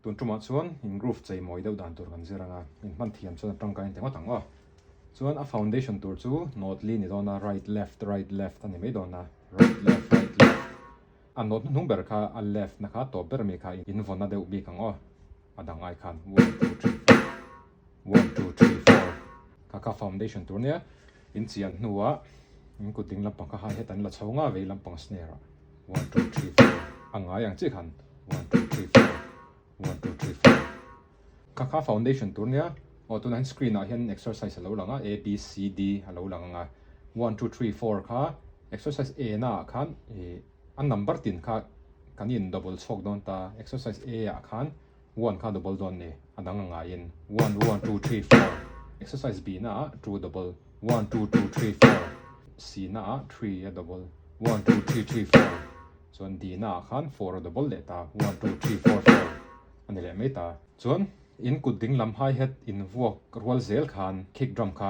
Tun tumah chuan in groove chei mawi deuh dan tur kan zir ang a, in hman thiam chuan a tangkai in ti ngawt ang aw. Chuan a foundation tur chu note li ni dawn a, right left right left a ni mai dawn a, right left right left. A note hnuhnung ber kha a left na kha tawp ber mi kha in vawn na deuh bik ang aw, a dang ai khan one two three four, one two three four kha kha foundation tur nia in chian hnuah in kut ding lampang kha hi hat an la chho nga vei lampang snare ah one two three four a ngai ang chiah khan one two three four one two three four kha kha foundation tur nia aw tunah hian screen ah hian exercise a lo lang a a b c d a lo lang ang a one two three four kha exercise a na ah khan ih a number tin kha kan in double chhawk dawn ta exercise a ah khan One kha double dawn ni, a dang a ngaiin one one two three four exercise B na ah two double one two two three four C na ah three a double one two three three four chuan D na ah khan four a double leh ta one two three four four a ni leh mai ta. Chuan in kut ding lam hi hat in vuak rual zel khan kick drum kha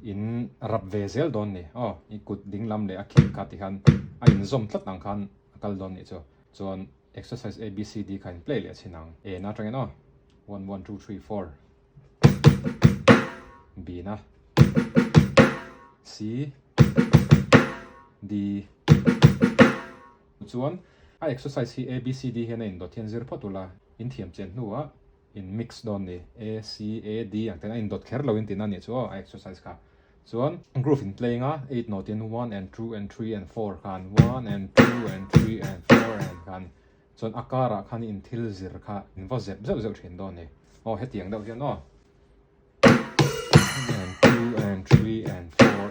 in rap ve zel dawn ni aw i kut ding lam leh a kick kha tikhan a inzawm tlat ang khan a kal dawn nih chu chuan Exercise A B C D kha in play leh chhin ang. A na atangin aw. One one two three four. B na. C D Chuan a exercise hi A B C D hian a indawt hian zir phawt ula in thiam chen hnuah in mix dawn ni. A C A D ang ten a indawt kher lo in tihna a nih chu aw a exercise kha. Chuan groove in playing a eight note in one and two and three and four khan one and two and three and four and khan chuan a karah khan in thil zir kha in va zep zeuh zeuh thin dawn a ni. Aw hetiang deuh hian aw. And two and three and four.